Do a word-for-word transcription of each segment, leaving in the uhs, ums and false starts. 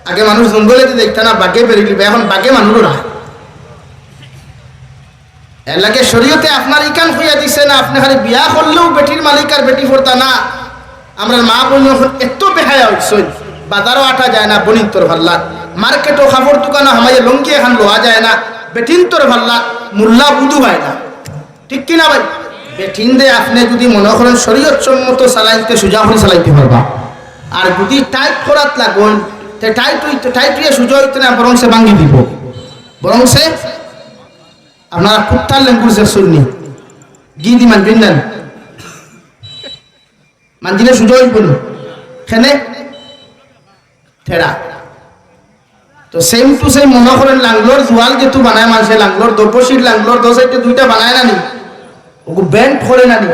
আগে মানুষ জঙ্গলেদি দেখতা না, বাঘে বেড়ি লিবা, এখন বাঘে মানুষও না। এর লাগি শরীয়তে আপনার ইখান কইয়া দিছে না, আপনে খালি বিয়া করলেউ বেটির মালিক আর বেটি পর্দা না। আমরার মা বইন অখন এত বেহায়া অইছইন, বাজারো আটা যায় না বইনিন্তর ফাল্লাত, মার্কেটো কাপড় দোকানো হামাইয়া লুঙ্গি এখান লওয়া যায় না বেটিন্তর ফাল্লাত, মোল্লা বুধু পায় না। ঠিক কি না ভাই? বেটিনরে আপনে যুদি মনো করইন শরীয়ত সম্মত চালাইতে, সুজা করি চালাইতে পারবা। আর যুদি টাইট করাত লাগইন, তে টাইট অইতে, টাইট অইয়া সুজা অইতো না, বরং সে ভাঙ্গি দিবো। বরং সে, আপনারা কুত্তার লেঙ্গুর যে শুননি, গিদি মানবেন না। মানজিলে সুজা অইবো নি? কেনে? ঠেড়া। তো same to same মনো করইন লাংলর জুয়াল যেতু বানায় মানষে, লাংলর দপশির লাংলর দশ একটা দুইটা বানায় না নি? ওগু বেন্ট করে না নি?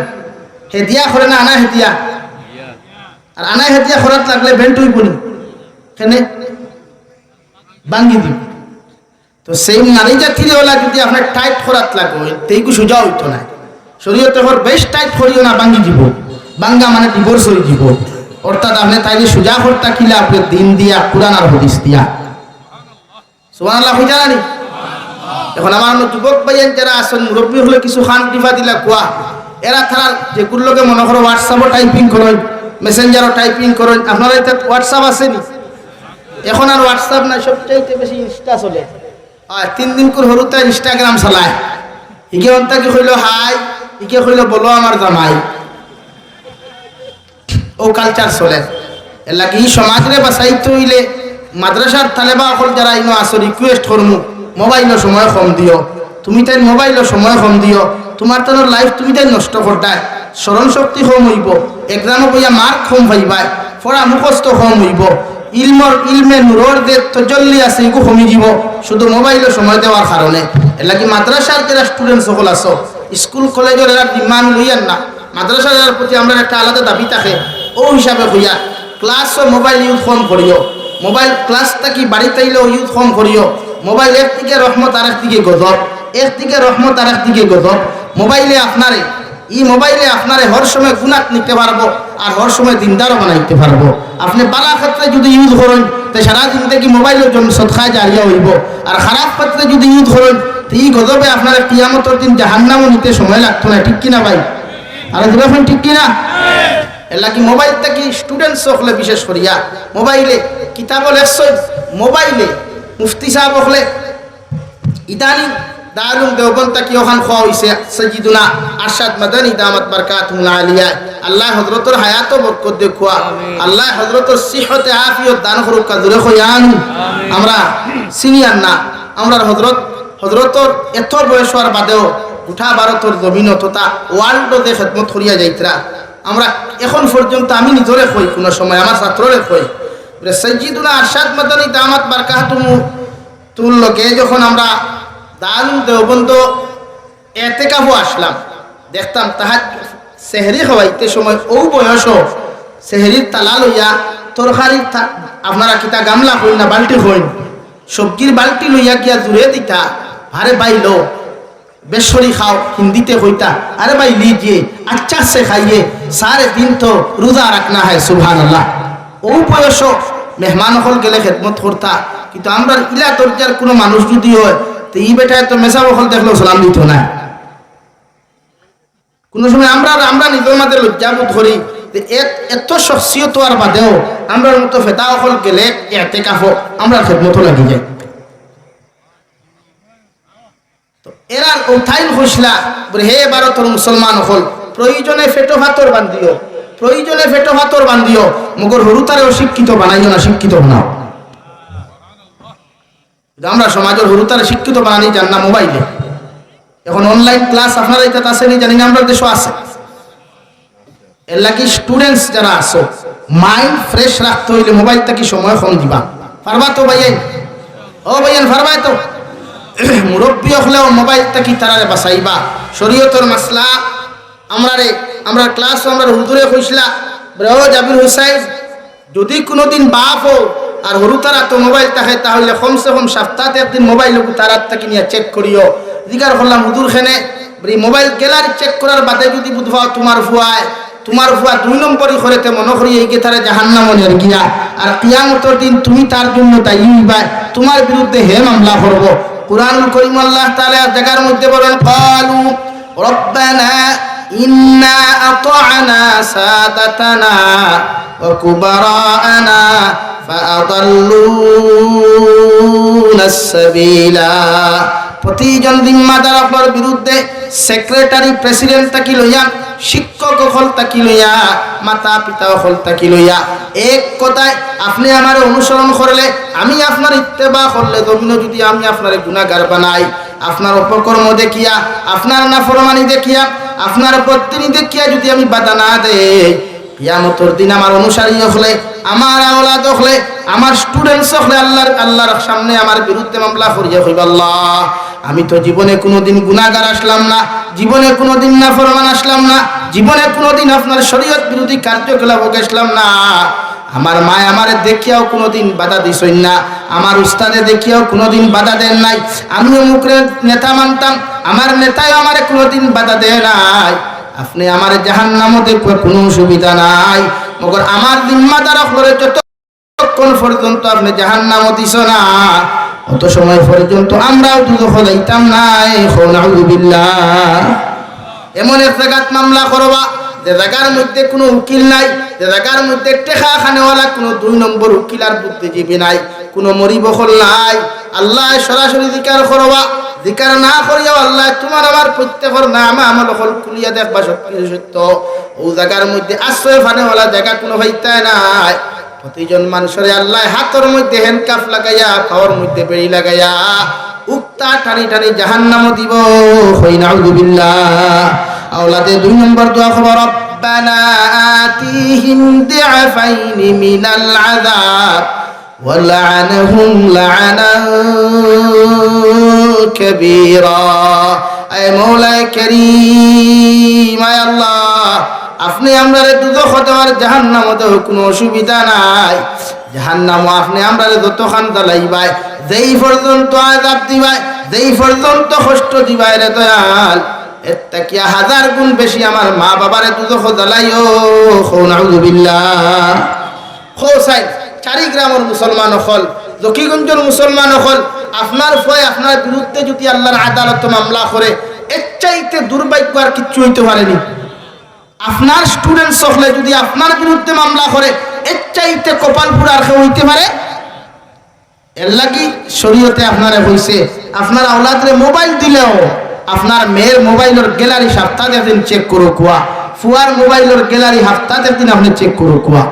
হেদিয়া করে না, আনা হেদিয়া। আর আনা হেদিয়া করাত লাগলে বেন্ট অইবো নি? কেনে? ভাঙ্গি দিবো। তো same নারী জাতিরে ওলা যুদি আপনার টাইট করাত লাগইন, তে ইগু সুজা অইতো নায়। শরীয়তে কর বেশ টাইট করিও না, ভাঙ্গি দিবো, ভাঙ্গা মানে ডিভোর্স অই দিবো। অর্থাৎ আপনে তাইলে সুজা করতা কিলা, আপনে দিন দিয়া, কুরআন আর হাদিস দিয়া। সুবহানাল্লাহ কইতা না নি? এখন আমার অনো যুবক ভাইয়াইন যারা আছইন, মুরব্বি অকলে কিছু কান টিপা দিলা কওয়া, এরা তারা যেগুর লগে মনো করো WhatsApp-ও টাইপিং করইন, Messenger-ও টাইপিং করইন, আপনারা ইতা WhatsApp আছে নি? এখন আর WhatsApp নাই, সবচাইতে বেশি Insta চলে। আর তিন দিন করে হুরুতায় Instagram চালায়। ইগে অন্তা কি কইলো হাই, ইগে কইলো বলো আমার জামাই। ও কালচার চলে। এর লাগি ই সমাজরে বাঁচাইতে অইলে মাদ্রাসার তালেবা অকল যারা ইনো আছো, রিকোয়েস্ট করমু, মোবাইলো সময় কম দিও। তুমি তাইন মোবাইলো সময় কম দিও, তুমার তানর লাইফ তুমি তাইন নষ্ট করতায়। স্মরণ শক্তি কম অইবো, এক্সামো বইয়া মার্ক কম পাইবায়, পড়া মুখস্থ কম অইবো। ইলমর, ইলমে নূরর যে তজল্লি আছে, ইগু কমি যিবো শুধু মোবাইলো সময় দেওয়ার কারণে। এর লাগি মাদ্রাসার যারা স্টুডেন্টস অকল আছো, স্কুল কলেজর এরা ডিমান্ড লইয়ার না, মাদ্রাসার এরার প্রতি আমরার একটা আলাদা দাবি থাকে। ও হিসাবে কইয়া, ক্লাসো মোবাইল ইউজ কম করিও, মোবাইল ক্লাস থাকি বাড়িত আইলেও ইউজ কম করিও। মোবাইল একদিকে রহমত, আরেকদিকে গজব, একদিকে রহমত, আরেকদিকে গজব। মোবাইলে আপনারে ই মোবাইলে আপনারে হর সময় গুনাত নিতে পারবো, আর হর সময় দিনদারও বানাইতে পারবো। আপনে বালা ক্ষেত্রে যুদি ইউজ করইন, তে সারা জিন্দেগি মোবাইলও জন সদকায়ে জারিয়া অইবো। আর খারাপ ক্ষেত্রে যুদি ইউজ করইন, তে ই গজবে আপনারে কিয়ামতর দিন জাহান্নামও নিতে সময় লাগতো না, ঠিক কি না ভাই? আর যখন ঠিক কি না? এর লাগি মোবাইল থাকি স্টুডেন্টস অকলে বিশেষ করিয়া মোবাইলে কিতাবও লেখছইন, মোবাইলে মুফতি সাব অকলে ইদানিং দারুল দেওবন্দ থাকি অখান কওয়া অইছে, সাইয়্যিদুনা আরশাদ মাদানী দামাত বারকাতুহুমুল আলিয়া, আল্লায় হযরতর হায়াতো বরকত দেউক্কা, আল্লায় হযরতর সিহতে আফিয়ত দান করউক্কা, জোরে কই আমিন। আমরা সিনিয়র না, আমরার হযরত, হযরতর এত বয়স অওয়ার বাদেও গোটা ভারতর জমিনো তথা ওয়ার্ল্ডো যে খেদমত করিয়া যাইতরা, আমরা এখন পর্যন্ত, আমি নিজরে কই, কুনু সময় আমার ছাত্ররে কই, বলে, সাইয়্যিদুনা আরশাদ মাদানী দামাত বারকাতুহুমু তুর লগে যখন আমরা দারুল দেওবন্দ এতেকাফো আসলাম, দেখতাম তাহার সেহরি খাওয়াইতে সময় অউ বয়সো সেহরির তালা লইয়া তরকারির থা-, আপনারা কিতা গামলা কইন না বালটি কইন, সবজির বালটি লইয়া গিয়া জুড়ে দিতা, আরে ভাই লো, বেশরি খাও, হিন্দিতে কইতা, "আরে ভাই লিজিয়ে, আচ্ছা সে খাইয়ে, সারে দিন তো রোজা রাখনা হ্যায়।" সুবহানাল্লাহ। অউ বয়সো মেহমান অকল গেলে খেদমত করতা, কিন্তু আমরার ইলা দরজার কুনু মানুষ যুদি অয়, তে ই বেটায় তো মেসাব অকল দেখলেও সালাম দিতো নায়। কুনু সময় আমরা, আমরা নিজর মাঝে লজ্জা বোধ করি যে এত, এত শখসিয়ত অওয়ার বাদেও আমরার মতো ফেদা অকল গেলে এতেকাফো আমরার খেদমতো লাগি যায়। তো এরার অউ তাইন কইছলা, বলে, "হে ভারতর মুসলমান অকল, প্রয়োজনে পেটো পাথর বান্ধিও, প্রয়োজনে পেটো পাথর বান্ধিও, মগর হুরুতারে অশিক্ষিত বানাইও না, শিক্ষিত বানাও।" কিন্তু আমরার সমাজর হুরুতারে শিক্ষিত বানানি জান না মোবাইলে। এখন online class আপনারা ইতাত আছে নি জানি না, আমরার দেশো আছে। এর লাগি students যারা আছো, mind fresh রাখতে অইলে মোবাইল থাকি সময় কম দিবা। পারবা তো ভাইয়াইন? ও ভাইয়াইন, পারবা তো? মুরব্বি অকলেও মোবাইল থাকি তারারে বাঁচাইবা। শরীয়তর মাসলা আমরারে, আমরার class-ও আমরার হুজুরে কইছলা, "ব্রো জাবির হুসাইন, যুদি কুনুদিন বাপ অও আর হুরুতার আতো মোবাইল থাকে, তা অইলে কমসে কম সাপ্তাত একদিন মোবাইল অগু তারার থাকি নিয়া check করিও।" জিকার করলাম, "হুজুর, কেনে?" বলে, "মোবাইল gallery check করার বাদে যুদি বুঝ পাও তুমার ফুয়ায় তুমার ফুয়া দুই নম্বরি করে, তে মনো করি এইগে তারে জাহান্নামো নের গিয়া। আর কিয়ামতর দিন তুমি তার জন্য দায়ী অইবায়, তুমার বিরুদ্ধে হে মামলা করবো। কুরআনুল করিমো আল্লাহ তাআলা এক জাগার মধ্যে বলেন, "ক্বালু রাব্বানা ইন্না আতা'না সাদাতানা ওয়া কুবারা'না ফাআদাল্লুনাস সাবিলা।" প্রতিজন জিম্মাদার অকলর বিরুদ্ধে, সেক্রেটারি, প্রেসিডেন্ট থাকি লইয়া, শিক্ষক অকল থাকি লইয়া, মাতা পিতা অকল থাকি লইয়া, এক কথায়, আপনে আমারে অনুসরণ করলে, আমি আপনার ইত্তেবা করলে, জমিনো যুদি আমি আপনারে গুনাগার বানাই, আপনার অপকর্ম দেখিয়া, আপনার নাফরমানি দেখিয়া, আপনার বদদিনি দেখিয়া যুদি আমি বাধা না দেই, কিয়ামতর দিন আমার অনুসারী অকলে, আমার আওলাদ অকলে, আমার স্টুডেন্টস অকলে আল্লাহর, আল্লাহর সামনে আমার বিরুদ্ধে মামলা করিয়া কইবা, "আল্লাহ, আমি তো জীবনে কুনুদিন গুনাগার আছলাম না, জীবনে কুনুদিন নাফরমান আছলাম না, জীবনে কুনুদিন আপনার শরীয়ত বিরোধী কার্যকলাপো গেছলাম না। আমার মায় আমারে দেখিয়াও কুনুদিন বাধা দিছইন না, আমার উস্তাদে দেখিয়াও কুনুদিন বাধা দেন নাই। আমি অমুকরে নেতা মানতাম, আমার নেতায় আমারে কুনুদিন বাধা দেয় নাই।" আপনে আমারে জাহান্নামো দেখউক্কা, কুনু অসুবিধা নাই, মগর আমার জিম্মাদার অকলরে যতক্ষণ পর্যন্ত আপনে জাহান্নামো দিছো না, অত সময় পর্যন্ত আমরাও দুজখো যাইতাম নায়। কও নাউজুবিল্লাহ। এমন এক জাগাত মামলা করবা, যে জাগার মধ্যে কুনু উকিল নাই, যে জাগার মধ্যে টেকা খানেওয়ালা কুনু দুই নম্বর উকিল আর বুদ্ধিজীবী নাই, কুনু মরিব অকল নাই। আল্লায় সরাসরি জিকার করবা, জিকার না করিয়াও আল্লায় তুমার আমার প্রত্যেকর নামা আমল অকল খুলিয়া দেখবা, সব কিছু সত্য। অউ জাগার মধ্যে আশ্রয় ফানেওয়ালা জাগা কুনু পাইতায় নায়। প্রতিজন মানষরে আল্লায় হাতর মধ্যে হ্যান্ডকাফ লাগাইয়া, পাওর মধ্যে বেড়ি লাগাইয়া, উক্তা টানি টানি জাহান্নামো দিবো। কই নাউজুবিল্লাহ। আওলাদে দুই নম্বর দোয়া করবো, "রব্বানা আতিহিম দিআফাইনি মিনাল আযাব ওয়ালআনহুম লাআনান কাবীরা।" আয় মওলায় করিম, আয় আল্লাহ, আপনে আমরারে দুজখো দেও আর জাহান্নামো দেও, কুনু অসুবিধা নাই। জাহান্নামো আপনে আমরারে যতখান জ্বালাইবায়, যেই পর্যন্ত আযাব দিবায়, যেই পর্যন্ত কষ্ট দিবায় রে দয়াল, এর থাকিয়া হাজার গুণ বেশি আমার মা বাবারে দুজখো জ্বালাইও। কও নাউজুবিল্লাহ। কও চাই, চারি গ্রামর মুসলমান অকল, জকিগঞ্জর মুসলমান অকল, আপনার ফুয়ায় আপনার বিরুদ্ধে যুদি আল্লাহর আদালতো মামলা করে, এর চাইতে দুর্ভাগ্য আর কিচ্ছু অইতে পারেনি। আপনার স্টুডেন্টস অকলে যুদি আপনার বিরুদ্ধে মামলা করে, এর চাইতে কপাল পুড়া আর কেউ অইতে পারে? এর লাগি শরীয়তে আপনারে কইছে, আপনার আওলাদরে মোবাইল দিলেও আপনার মেয়ের মোবাইলর গ্যালারি সপ্তাহে একদিন চেক করউক্কা, ফুয়ার মোবাইলর গ্যালারি সপ্তাহে একদিন আপনে চেক করউক্কা।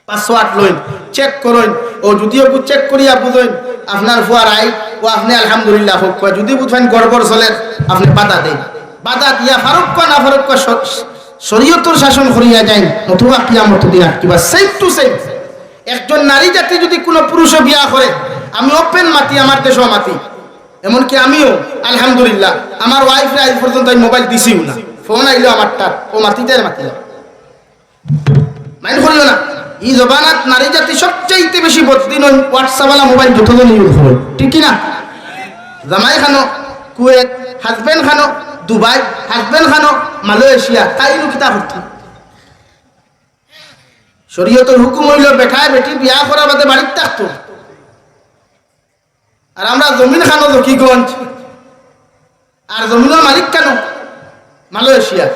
পাসওয়ার্ড লইন, চেক করইন, ও যুদি ওগু চেক করিয়া বুঝইন আপনার ফুয়ার আইব, ও আপনে আলহামদুলিল্লাহ কউক্কা। যুদি বুঝইন গড়বড় চলের, আপনে বাধা দেইন। বাধা দিয়া পারউক্কা না পারউক্কা শ-, শরীয়তর শাসন করিয়া যাইন, নতুবা কিয়ামতর দিন আটকিবা। Same to same। একজন নারী জাতি যুদি কুনু পুরুষে বিয়া করে, আমি ওপেন মাতি, আমার দেশো মাতি, এমনকি আমিও আলহামদুলিল্লাহ আমার ওয়াইফরে আইজ পর্যন্ত আমি মোবাইল দিছিও না, ফোন আইলো আমারটার, ও মাতিতে আর মাতিলাম। মাইন্ড করিও না, ই জমানাত নারী জাতি সবচাইতে বেশি বদদিন অইন WhatsApp আলা মোবাইল যতজন ইউজ করে, ঠিক কি না? জামাই খানো কুয়েত, হাজবেন্ড খানো দুবাই, হাজবেন্ড খানো মালয়েশিয়া, তাইন কিতা করতা? শরীয়তর হুকুম অইলো বেটায় বেটি বিয়া করার বাদে বাড়িত থাকতো। আর আমরা জমিন খানো জকিগঞ্জ, আর জমিনর মালিক খানো মালয়েশিয়া।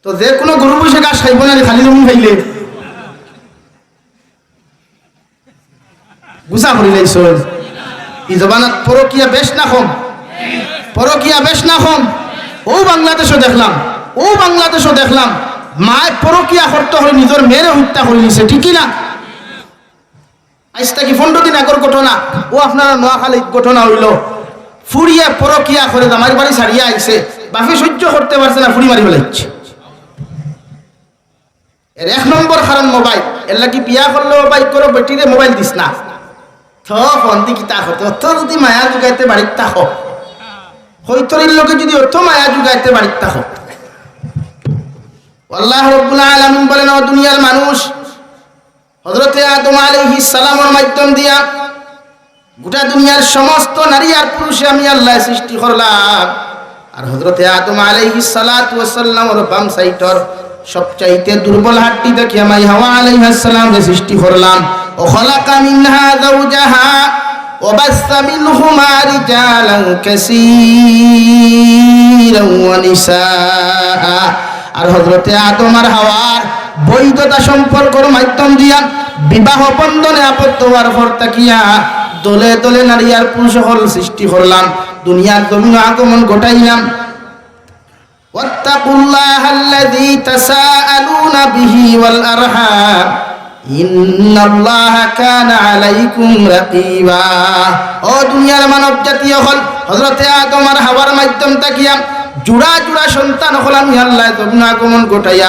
তো যে কুনু গরু বইছে ঘাস খাইবো না নি, খালি জমিন খাইলে? গুছা করি লাইছইন। ই জমানাত পরকিয়া বেশ না কম? পরকিয়া বেশ না কম? অউ বাংলাদেশো দেখলাম, অউ বাংলাদেশো দেখলাম, মায় পরকিয়া করতো করি নিজর মেয়েরে হত্যা করি নিছে, ঠিক কি না? আইজ থাকি পনরো দিন আগর ঘটনা, অউ আপনারা নোয়াখালীত ঘটনা অইলো, ফুড়িয়ে পরকিয়া করে জামাইর বাড়ি ছাড়িয়া আইছে, বাপে সইজ্য করতে পারছে না, ফুড়ি মারি ফালাইছে। এর এক নম্বর কারণ মোবাইল। এর লাগি বিয়া করলেও ভাই করো, বেটিরে মোবাইল দিস না। তো ফোন দি কিতা করতে? অত যুদি মায়া জুগাইতে বাড়িত থাকো, কৈতরির লগে যুদি অত মায়া জুগাইতে বাড়িত থাকো। আল্লাহ রব্বুল আলামিন বলেন, ও দুনিয়ার মানুষ, হযরতে আদম আলাইহিস সালামর মাধ্যম দিয়া গোটা দুনিয়ার সমস্ত নারী আর পুরুষে আমি আল্লায় সৃষ্টি করলাম। আর হযরতে আদম আলাইহিস সালাতু ওয়াস সালামর বাম সাইডর সবচাইতে দুর্বল হাড্ডি থাকিয়া মাই হাওয়া আলাইহাস সালামরে সৃষ্টি করলাম। وخلق منها زوجها وبث منهما رجالا كثيرا ونساء। আর হযরতে আদম আর হাওয়ার বৈধতা সম্পর্কর মাধ্যম দিয়া বিবাহ বন্ধনে আবদ্ধ হওয়ার পর থাকিয়া দলে দলে নারী আর পুরুষ অকল সৃষ্টি করলাম, দুনিয়ার জমিনো আগমন ঘটাইলাম। واتقوا الله الذي تساءلون به والأرحام إن الله كان عليكم رقيبا। ও দুনিয়ার মানব জাতি অকল, হযরতে আদম আর হাওয়ার মাধ্যম থাকিয়া জুড়া জুড়া সন্তান অকল আমি আল্লায় জমিনো আগমন ঘটাইয়া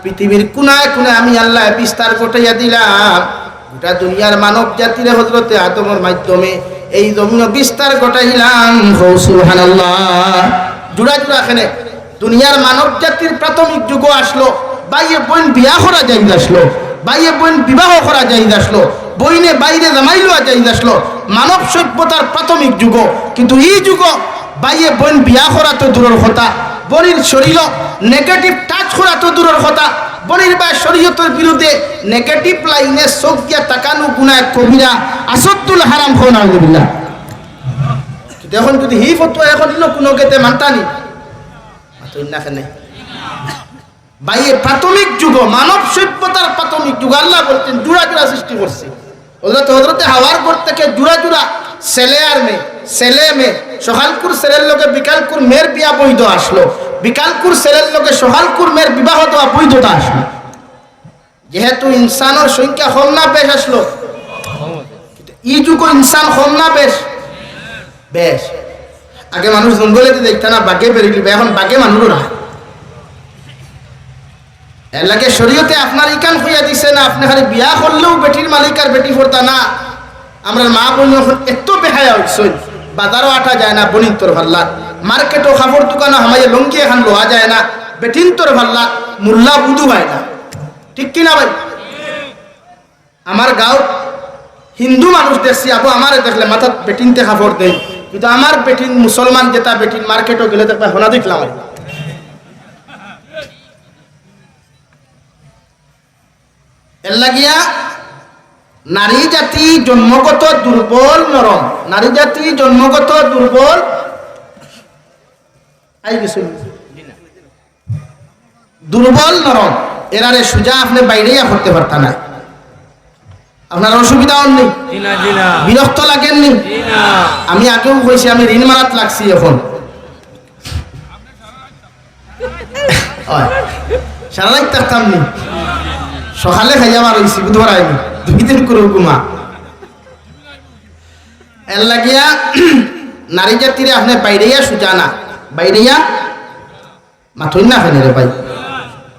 পৃথিবীর কোনায় কোনায় আমি আল্লায় বিস্তার ঘটাইয়া দিলাম। গোটা দুনিয়ার মানব জাতিরে হযরতে আদমর মাধ্যমে এই জমিনো বিস্তার ঘটাইলাম। কও সুবহানাল্লাহ। জুড়া জুড়া কেনে দুনিয়ার মানব জাতির প্রাথমিক যুগও আসলো, ভাইয়ে বইন বিয়া করা জায়েজ আসলো, ভাইয়ে বইন বিবাহ করা জায়েজ আসলো, বইনে ভাইরে জামাই লওয়া জায়েজ আসলো, মানব সভ্যতার প্রাথমিক যুগও। কিন্তু ই যুগও ভাইয়ে বইন বিয়া করা তো দূরর কথা, বইনর শরীরও negative touch করা তো দূরর কথা, বইনর বা শরীয়তর বিরুদ্ধে negative লাইনে চোখ দিয়া তাকানো গুনাহ কবিরা, আসাদ্দুল হারাম। কও নাউজুবিল্লাহ। কিন্তু অখন যদি হি ফতোয়া অখন অইলো কুনু গেতে মানতা নি? মাতইন না কেনে? ভাইয়ে প্রাথমিক যুগও, মানব সভ্যতার প্রাথমিক যুগও আল্লায় বলছেন জুড়া জুড়া সৃষ্টি করছি। হযরত, হযরতে হাওয়ার ঘর থাকি জুড়া জুড়া ছেলে আর মেয়ে, ছেলে মেয়ে, সকালকুর ছেলের লগে বিকালকুর মেয়ের বিয়া বৈধ আসলো, বিকালকুর ছেলের লগে সকালকুর মেয়ের বিবাহ দেওয়া বৈধতা আসলো। যেহেতু ইনসানর সংখ্যা কম না বেশ আসলো, ই যুগও ইনসান কম না বেশ? বেশ। আগে মানুষ জঙ্গলেদি যাইতা না, বাঘে বেড়িলিবা, অখন বাঘে মানুষও না। এরলাগি শরীয়তে আপনারে ইখান কইয়া দিছে না, আপনে খালি বিয়া করলেউ বেটির মালিক আর বেটি পর্দা না। আমরার মা বইন অখন এত বেহায়া অইছইন, বাজারও আটা যায় না বইনিন্তর ফাল্লাত, মার্কেটো কাপড়র দোকানো হামাইয়া লুঙ্গি এখান লওয়া যায় না, বেটিন্তর ফাল্লাত মুল্লা বুধু পায় না। ঠিক কি না ভাই? আমার গাঁওত হিন্দু মানুষ দেখছি, আবু আমারে দেখলে মাথাত বেটিন্তে কাপড় দেইন, কিন্তু আমার বেটিন মুসলমান যেতা বেটিন মার্কেটো গেলে দেখবা হনা দেখলাম আর। এরলাগিয়া নারী জাতি জন্মগত দুর্বল, নরম। নারী জাতি জন্মগত দুর্বল, আই গেছে। দুর্বল, নরম। এরারে সুজা আপনে বাইড়াইয়া করতে পারতা নায়। আপনার অসুবিধা অর নি? জি না, জি না। বিরক্ত লাগের নি? জি না। আমি আগেও কইছি, আমি ঋণ মারাত লাগছি অখন। অয়। সারা রাইত থাকতাম নি? সকালে খাইয়া বার অইছি, বুধবার আইনি। দুই দিন করে হুকুমা। এরলাগিয়া নারী জাতিরে আপনে বাইড়াইয়া সুজা না, বাইড়াইয়া মাতইন না কেনে রে ভাই?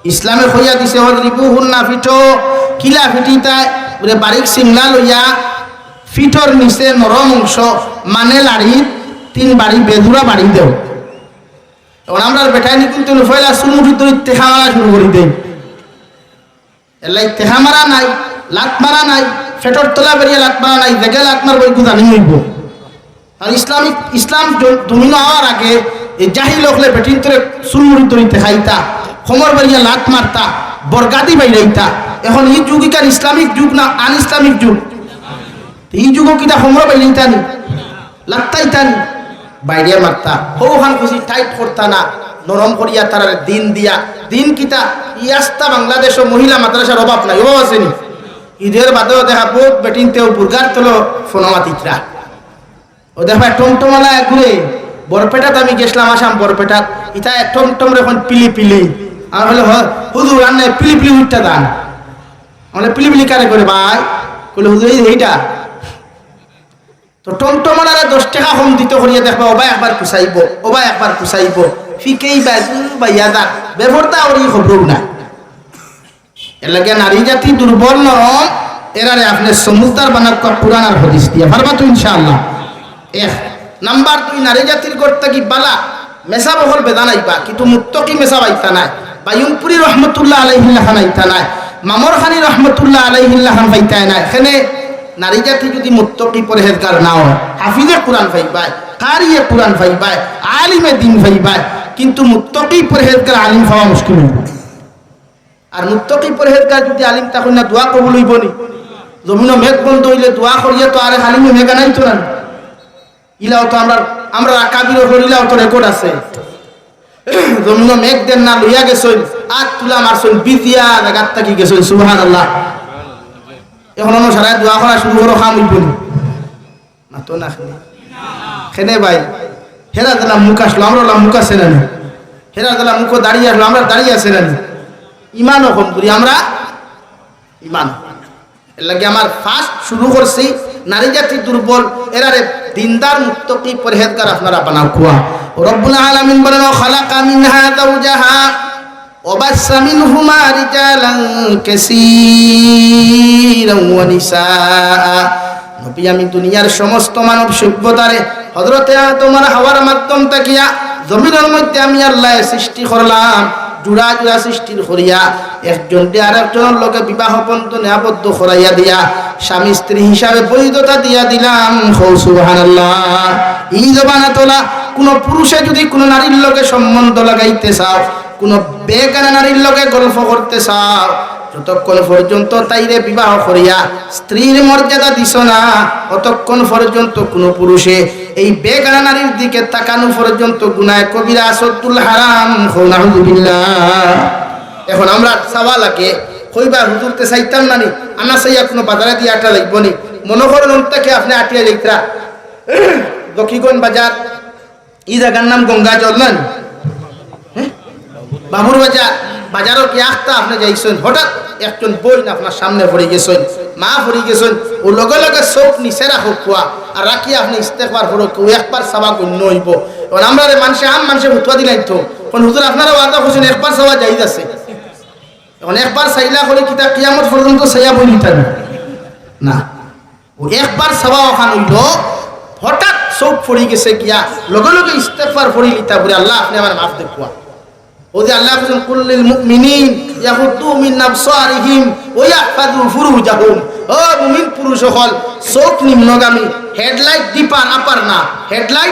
ইসলামে কইয়া দিছে, "ওয়াদরিবুহুন্না", ফিটো। কিলা ফিটিতায়? বুলে, বারিক শিংলা লইয়া ফিটোর নিচে নরম অংশ, মানে লাড়ি, তিন বাড়ি, বেজুড়া বাড়ি দেও। অখন আমরার বেটাইন্তে কিন্তু পয়লা চুল মুঠি ধরি টেকা মারা শুরু করি দেয়। এরলাগি টেকা মারা নাই, লাত মারা নাই, ফিটোর তলা বেড়িয়া লাত মারা নাই, যেগে লাত মারবো, ইগু জানি অইবো। আর ইসলামিক, ইসলাম জ-, জমিনো আওয়ার আগে এই জাহিল অকলে বেটিন্তরে চুল মুঠি ধরি টেকাইতা, কোমর বেড়িয়া লাত মারতা, বরগাদি বাইড়াইতা। অখন ই যুগ ইখান ইসলামিক যুগ না আন ইসলামিক যুগ? ই যুগও কিতা কোমর বাইড়াইতা নি? লাত্তাইতা নি? বাইড়িয়া মারতা। হউ খান খুশি টাইট করতা না, নরম করিয়া তারারে দিন দিয়া। দিন কিতা? ই আস্তা বাংলাদেশো মহিলা মাদ্রাসার অভাব নাই, অভাব আছে নি? ইদের বাদেও দেখা বউত বেটিন্তেও বুরগার তলো ফোনো মাতিতরা। ও দেখবা, টমটমআলা ঘুরে, বরপেটাত আমি গেছলাম, আসাম বরপেটাত, ইতা এক টমটমরে কইন পিলি পিলি। আমি কইলে, "হ-, হুজুর, আন্নে পিলি পিলি উঠতা দান।" আমি কইলে, "পিলি পিলি কারে কয় ভাই?" কইলে, "হুজুর, এই, এইটা।" তো টমটমআলারে দশ টেকা কম দিতো করিয়া দেখবা, ওবা একবার কুচাইবো, ওবা একবার কুচাইবো। ফিকেই বাজু বাইয়া যার, বেপর্দা করি খবরও নাই। এরলাগি নারী জাতি দুর্বল, নরম, এরারে আপনে সমুজদার বানাউক্কা কুরআন আর হাদিস দিয়া। পারবা তো ইনশাআল্লাহ? এক। নাম্বার দুই, নারী জাতির ঘর থাকি বালা মেসাব অকল বেজান আইবা, কিন্তু মুত্তাকি মেসাব আইতা নায়। বায়ুনপুরী রহমতুল্লাহ আলাইহির লাখান আইতা নায়, মামরখানি রহমতুল্লাহ আলাইহির লাখান পাইতায় নায়। কেনে? নারী জাতি যদি মুত্তাকি পরহেজগার না অয়, হাফিজে কুরআন পাইবায়, কারিয়ে কুরআন পাইবায়, আলিমে দিন পাইবায়, কিন্তু মুত্তাকি পরহেজগার আলিম পাওয়া মুশকিল অইবো। আর মুত্তাকি পরহেজগার যুদি আলিম থাকইন না, দোয়া কবুল অইবো নি? জমিনো মেঘ বন্ধ অইলে দোয়া করিয়া তো আরেক আলিমে মেঘ আনাইতো না। ইলাও তো আমরা, আমরা আকাবির অকলর ইলাও তো রেকর্ড আছে। জমিনো মেঘ দের না, লইয়া গেছইন, আত তুলা মারছইন, ভিজিয়া জাগাত থাকি গেছইন। সুবহানাল্লাহ। অখন অনো সারায় দোয়া করা শুরু করো, কাম অইবো নি? মাতো না কেনে? কেনে ভাই? হেরা যেলা মুখ আছলো, আমরার অলা মুখ আছে না নি? হেরা যেলা মুখো দাড়ি আছলো, আমরার দাড়ি আছে না নি? ইমানও কমজুরি, আমরা ইমান। এরলাগি আমার first শুরু করছি, নারী জাতি দুর্বল, এরারে দিনদার মুত্তাকি পরহেজগার আপনারা বানাউক্কা। রব্বুল আলামিন বলেন, "ওয়া খালাকা মিনহা যাওজাহা ওয়া বাসসা মিনহুমা রিজালান কাসীরান ওয়া নিসাআ।" নবী, আমি দুনিয়ার সমস্ত মানব সভ্যতারে হযরতে আদম আর হাওয়ার মাধ্যম থাকিয়া জমিনর মধ্যে আমি আল্লায় সৃষ্টি করলাম, জুড়া জুড়া সৃষ্টি করিয়া একজনরে আরেকজনর লগে বিবাহ বন্ধনে আবদ্ধ করাইয়া দিয়া স্বামী স্ত্রী হিসাবে বৈধতা দিয়া দিলাম। কও সুবহানাল্লাহ। ই জমানাত অলা কুনু পুরুষে যুদি কুনু নারীর লগে সম্বন্ধ লাগাইতে চাও, কুনু বেগানা নারীর লগে গল্প করতে চাও, যতক্ষণ পর্যন্ত তাইরে বিবাহ করিয়া স্ত্রীর মর্যাদা দিছো না, অতক্ষণ পর্যন্ত কুনু পুরুষে এই বেগানা নারীর দিকে তাকানো পর্যন্ত গুনায়ে কবিরা, আশাদ্দুল হারাম। কও নাউজুবিল্লাহ। অখন আমরার চাওয়া লাগে, কইবা, "হুজুর, তে চাইতাম না নি, আনা চাইয়া কুনু বাজারেদি আটা যাইবো নি?" মনো করইন, অন থাকি আপনে আটিয়া যাইতরা জকিগঞ্জ বাজার, ই জাগার নাম গঙ্গাজল না নি? হ্যাঁ? বাবুর বাজার, বাজারো গিয়া আখতা আপনে যাইছইন, হঠাৎ একজন বইন আপনার সামনে পড়ি গেছইন, মা পড়ি গেছইন, অউ লগে লগে চউখ নিচে রাখউক্কা, আর রাখিয়া আপনে ইস্তেগফার পড়উক্কা, অউ একবার চাওয়া গণ্য অইবো। অখন আমরারে মানষে, আম মানষে ফতুয়া দিলাইন তো, অখন হুজুর আপনারা ওয়াজো কইছইন একবার চাওয়া জায়েজ আছে। অখন একবার চাইলা করি কিতা কিয়ামত পর্যন্ত চাইয়া বই নিতা না? না। অউ একবার চাওয়া অখান অইলো, হঠাৎ চউখ পড়ি গেছে গিয়া, লগে লগে ইস্তেগফার পড়ি লিতা, বুলে, "আল্লাহ, আপনে আমারে মাফ দেউক্কা।" অউ যে আল্লায় কইছইন, "কুল্লিল মুমিনিন ইয়াগুদ্দু মিন আবসারিহিম ওয়া ইয়াহফাযু ফুরুজাহুম।" ও মুমিন পুরুষ অকল, চউখ নিম্নগামী, headlight dipper upper না, headlight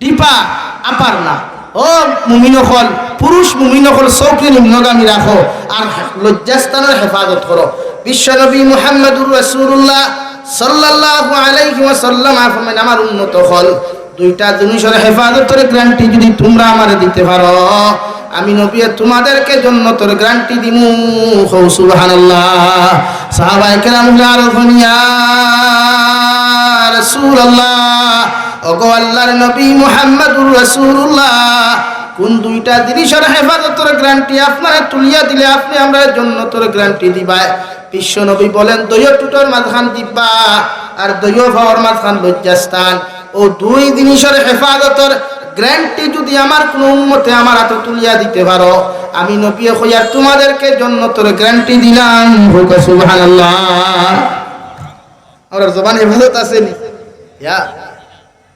dipper upper না। ও মুমিন অকল, পুরুষ মুমিন অকল, চউখরে নিম্নগামী রাখো, আর লজ্জাস্থানর হেফাজত করো। বিশ্বনবী মুহাম্মদুর রাসূলুল্লাহ সাল্লাল্লাহু আলাইহি ওয়াসাল্লাম ফরমাইন, "আমার উম্মত অকল, দুইটা জিনিসর হেফাজতর গ্যারান্টি যুদি তুমরা আমারে দিতে পারো, আমি নবীয়ে তুমাদেরকে জন্নতর গ্যারান্টি দিমু।" কও সুবহানাল্লাহ। সাহাবায়ে কেরাম বলে, "আরো কইন, ইয়া রাসূলুল্লাহ, ওগো আল্লাহর নবী মুহাম্মাদুর রাসূলুল্লাহ, কুন দুইটা জিনিসর হেফাজতর গ্যারান্টি আপনারে তুলিয়া দিলে আপনে আমরারে জন্নতর গ্যারান্টি দিবায়?" বিশ্বনবী বলেন, "দুইও টুটর মাঝখান জিব্বা, আর দুইও পাওর মাঝখান লজ্জাস্থান।" অউ দুই জিনিসর হেফাজতর গ্যারান্টি যুদি আমার কুনু উম্মতে আমার আতো তুলিয়া দিতে পারো, আমি নবীয়ে কইয়ার তুমাদেরকে জন্নতর গ্যারান্টি দিলাম। কও সুবহানাল্লাহ। আমরার জবান হেফাজত আছে নি? ইয়া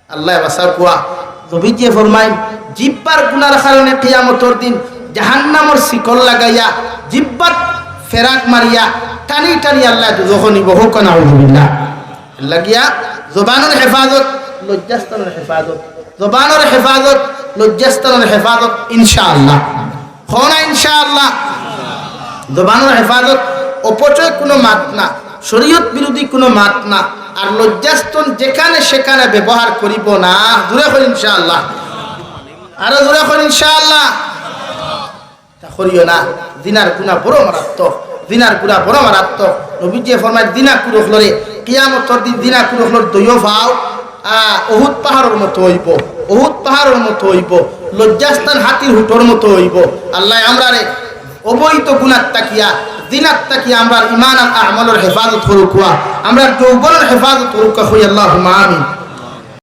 আল্লাহ, বাঁচাউক্কা। নবীজিয়ে ফরমাইন, জিব্বার গুনার কারণে কিয়ামতর দিন জাহান্নামর শিকল লাগাইয়া, জিব্বাত ফেরাক মারিয়া, টানি টানি আল্লায় দুজখো নিবো। কও নাউজুবিল্লাহ। লাগিয়া জবানর হেফাজত, লজ্জাস্থানর হেফাজত, জবানর হেফাজত, লজ্জাস্থানর হেফাজত, ইনশাআল্লাহ। কও না ইনশাআল্লাহ। জবানর হেফাজত, অপচয় কুনু মাত না, শরীয়ত বিরোধী কুনু মাত না, আর লজ্জাস্থান যেখানে সেখানে ব্যবহার করিবো না। জোরে কও ইনশাআল্লাহ। আরো জোরে কও ইনশাআল্লাহ। তা করিও না। জিনার গুনা বড় মারাত্মক, জিনার গুনা বড় মারাত্মক। নবীজিয়ে ফরমাইন, জিনাকুর অকলরে, কিয়ামতর দিন জিনাকুর অকলর দুইও পাও, আ, উহুদ পাহাড়র মতো অইবো, উহুদ পাহাড়র মতো অইবো, লজ্জাস্থান হাতির হুটর মতো অইবো। আল্লায় আমরারে অবৈধ গুনাত থাকিয়া, জিনাত থাকিয়া আমরার ইমান আর আমলর হেফাজত করউক্কা, আমরার যৌবনর হেফাজত করউক্কা। কই আল্লাহুম্মা আমিন।